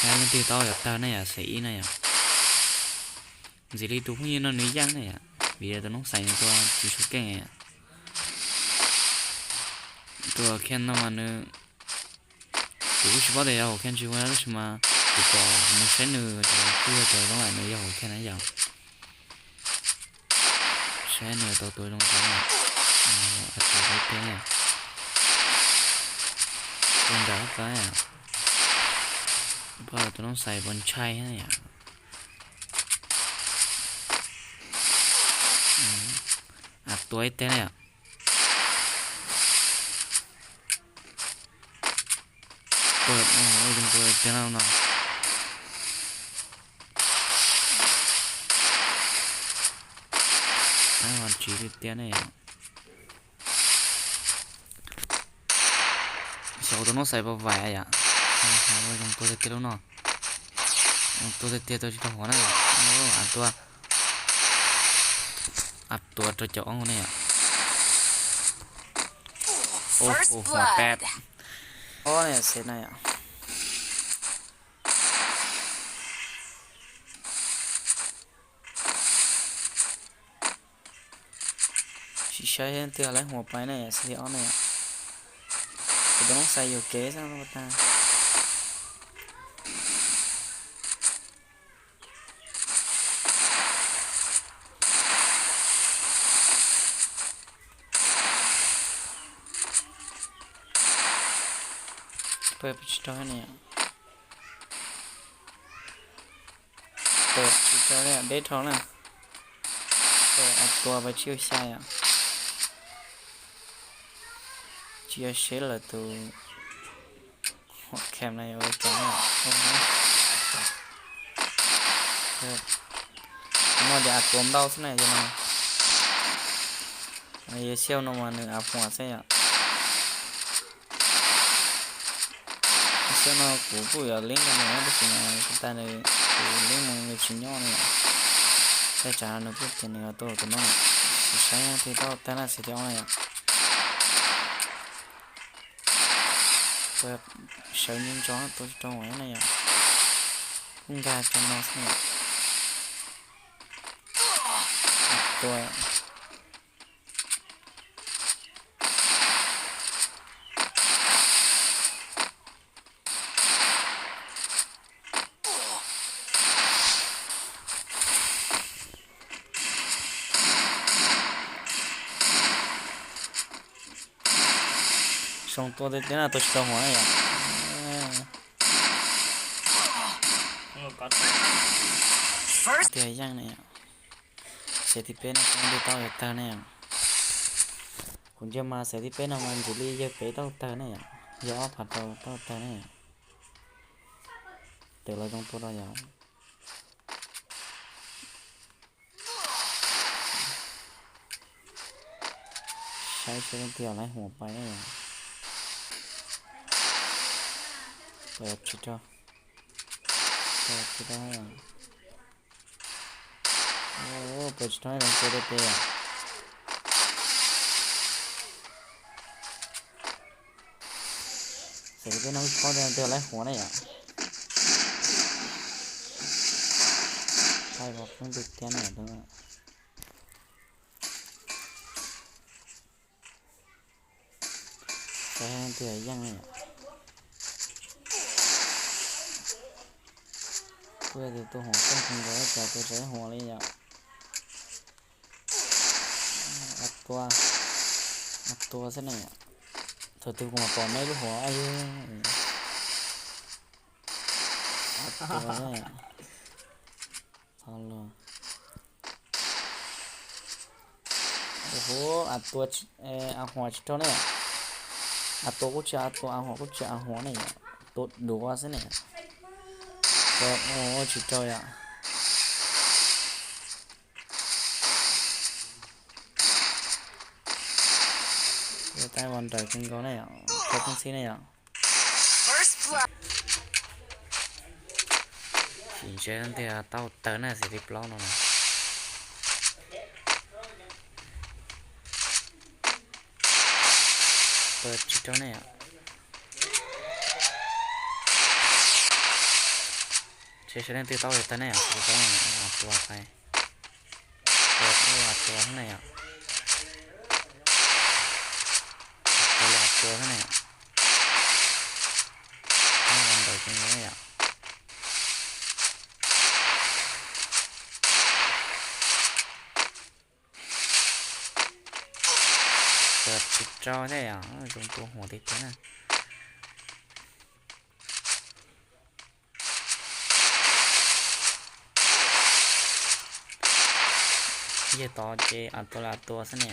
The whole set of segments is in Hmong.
Yog leej twg tau yuav tawg ne yom, xeem ib na yom. Ntxim li tus phooj ywg no nws yeej ne yom, vim tus noob xais nws tua tsis tshua keej yom. Tus kheej no mas nws, kuv kuj tsis paub tias yog hom kheej tsis ua tab sis mas kuv pom mus saib nws ces kuj yog tias zoo nws yog hom kheej na yom. Saib nws tau tua zoo zoo. Tus ntawd, tus noob xais puas ntshai na yom. Av tua ib teg na yom. Tua zoo tua tiag no no. Tab mas tsis tiag tiag ne yom. Xyov tus noob xais puas vaim yom. Zoo tua tiag tiag lub no. Zoo tua tiag tiag tua tsis tau huv na yom. Av tua, av tua rau caum ob ne yom. Ua peb ob ne xwb na yom. Sim saib leej twg laiv huam pais ne yom, xib ob ne yom. Kuv tus noob xais yuam kev xwb tag. Pab tsis rau ne yom. Tua tsis tau li, deb dhau na. Tua pas tsib xya yom. Tsis yog seb lawm tus huam kham no yuav ua cas. Kuv no ces av tua ntau xwb na yom no. Yog xiaj no mas nws av huam xwb yom. Xiaj no kuv kuj yuav lib mus tab sis mas tsis tas nws, kuv lib mus nws tsis nyob li. Tej tsam nws kuj tias nws yuav tua tus no. Sim saib leej twg tau tag na xwb thiab na yom. Sawv ntso tua tsis tau na yom. Kuj nkag tso no xwb. Tua. Zoo tua tiag tiag na, tua tsis tau huv na yom. Tiag yeej na yom. Xeem thib peb no xeem thib tau yuav tawg ne yom. Kuv ntsia mas xeem thib peb no mas ntxim li yawg pem tau tawg ne yom, yawg ob phav rau tau tawg ne yom. Tes los zoo tua rau yom. Saib seb leej twg laiv huam pais ne yom. Pas tsis rau, pas tsis rau. Pas tsis rau los tua tiag tiag. Xeem thib peb no kuj tsis paub tias leej twg laiv huam ne yom. Thaij pom leej twg tiag ne yom. Saib leej twg yeej ne yom. Kuj yog tias tua huam kheej kawg nkaus ib tsam tua tsis huam li yom. Av tua, av tua xwb ne yom. Thaum twg kuv mam pom me lub huam. Av tua, av tua. Av tua, av huam tsis raug ne. Av tua kuj tsis, av tua av huam kuj tsis, av huam ne. Tua duav xwb ne. Tua tsis raug yom. Tab ua nraws kawg nkaus ne yom, koj tub xib ne yom. Sim ntshe tiag tau tawg na xim li plaub no na. Tua tsis raug ne yom. Seb sawv leej twg tau tag ne yom, sawv leej twg tau, a tua tag. Tua ua tua xwb ne yom. Tua ua tua xwb ne yom. Ua ntawd ces yom. Tua tsis rau thiab yom, zoo tua huam tiag tiag na. Yog tod ces a tua la tua xwb ne.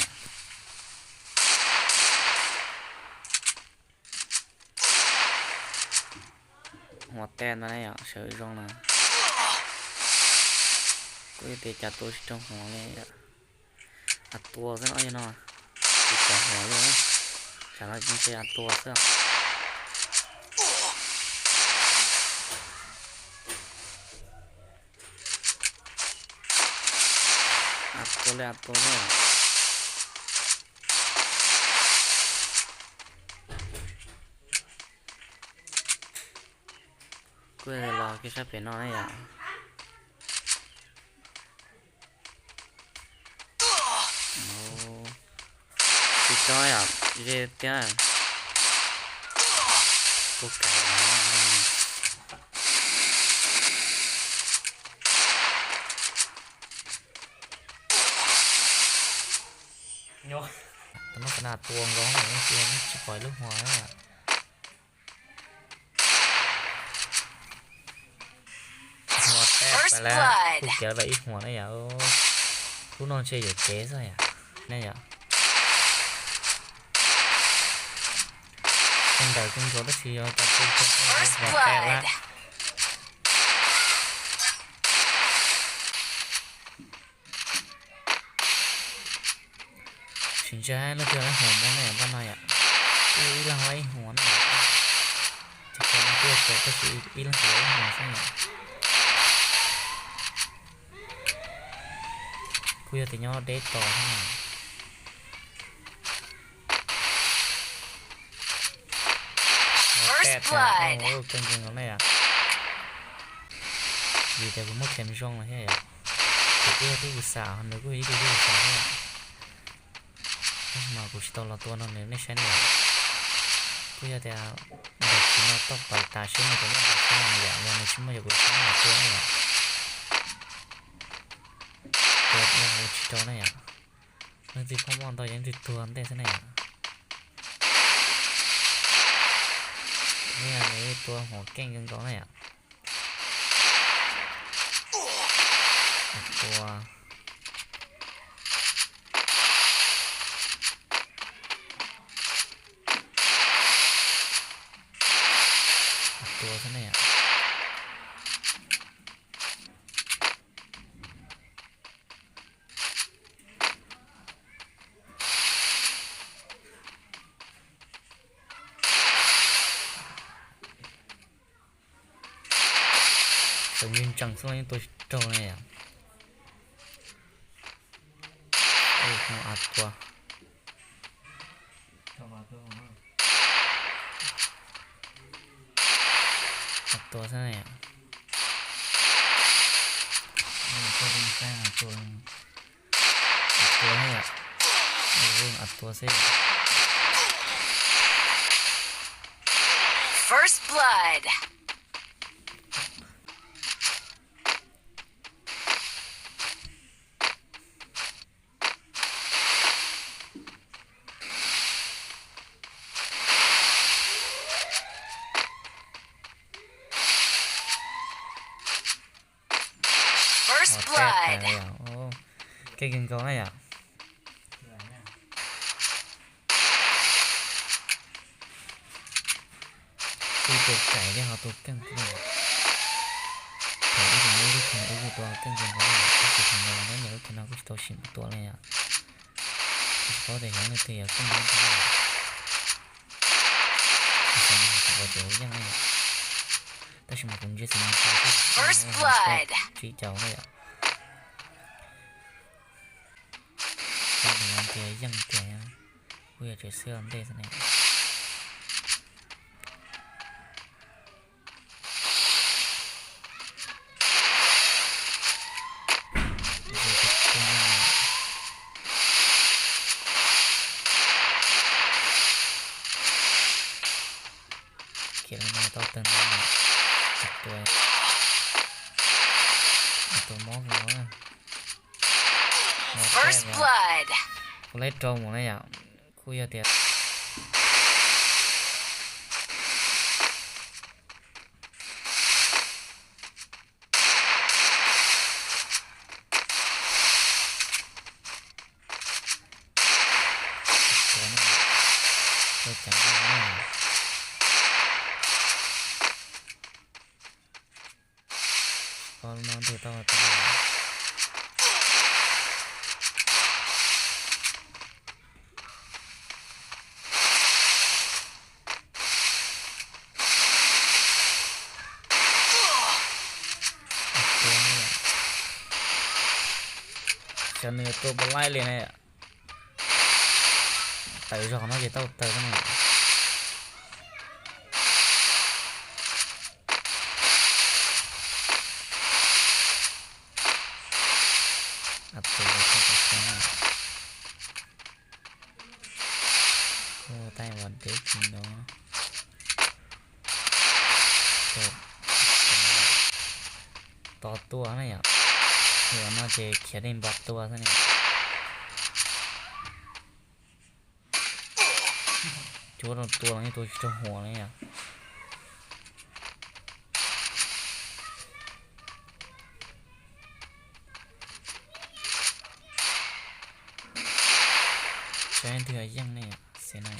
Huam tag ntawd ne yom, sawv zoo na. Kuj yog tias cas tua tsis raug huam li. A tua xwb no yog no, tsis pom huam li. Tsam no ntshe a tua xwb. A tua li a tua xwb. Kuj los kiag sab pem no na yom. Tsis tso yom, ze tiag. Kuj kav. Tus no xav na tua nkaus, tua tsis pom lub huam. Huam tag pas lawm, kuj kiav lawm ib huam na yom. Lub no ntshe yuam kev xwb yom, ne yom. Ua ntawd kawg nkaus tab sis yog tas kuj huam tag lawm. Tsis ntshai leej twg lawm, huam muaj ne yom, npaj no yom. Kuj ib leeg lawm ib huam na. Ces kuj tau tab sis ib leeg lawm ib huam xwb yom. Kuj yog tias nyob deb tos xwb na. Tag tag, kawg nkaus ne yom. Vim tias kuv muab khem zoo lawm thiab yom. Kuv kuj yog tub tus xam, nws kuj yog ib tug tub tus xam thiab. Tab sis mas kuv tsis tau los tua no nej saib ne yom. Kuj yog tias ntawm kuv no toj pas tas seb nws puas muaj tus xam yom, yog nws tsis muaj ces kuv tsis muab los tua ne yom. Tua ua tsis rau ne yom. Leej twg phob muaj ntau ces leej twg tuag ntej xwb ne yom. Nws tua huam keej kawg nkaus na yom. Tua, tua xwb ne yom. Tseem ntsees xwb los yeej tua tsis raug ne yom. A tua, a tua xwb ne yom. A tua xwb yom. A tua xwb. First blood. First blood. Keej kawg nkaus na yom. Kuj tua kaim thiab ho tua keej thiab. Thaum ub kuv muaj ib lub kheej ub kuj tua keej kawg nkaus, tab sis thaum no nyob ntawm lub kheej no kuj tsis tau sim tua li yom. Kuv tsis paub tias xyov leej twg yuav keej ib tug. Xyov kuv pom tias ua yeej li yom. Tab sis mas kuv ntsia xim mus tau xwb, tsib caug na yom. Tab sis mas tias yeej tiag, kuj yog tseem xwb ua ntej xwb ne. Tau tag nrho, tus, tus mob no, mob tag, kuv laib rau mus na yom, kuj yog tias Xyov nws tua puas laib li ne. Tawm zog no ces tau tawg ne. Kuj taij uas deb tsis nto. Tos tua ne yom. Tus no ces khiav li npog tua xwb ne. Cuab rau tua los yeej tua tsis raug huam li yom. Saib leej twg yeej ne yom, xav na.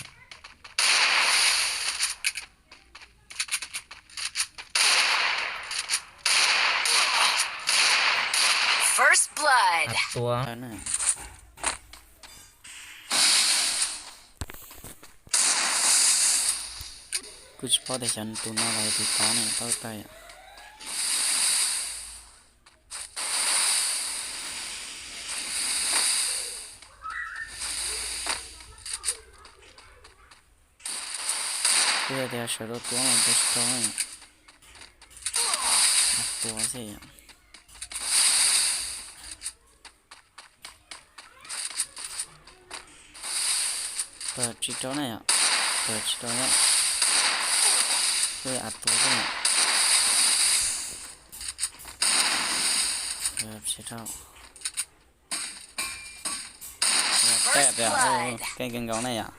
First blood. Tua. Kuj tsis paub tias xyov tus no los tus tod ne, tau tawg yom. Kuj yog tias sawv rau tua los tua tsis tau, tua xwb yom. Tawg tsis tau ne yom, tawg tsis tau ne. Kuj yog tua xwb yom. Tsis tau. Tej tias keej kawg nkaus ne yom.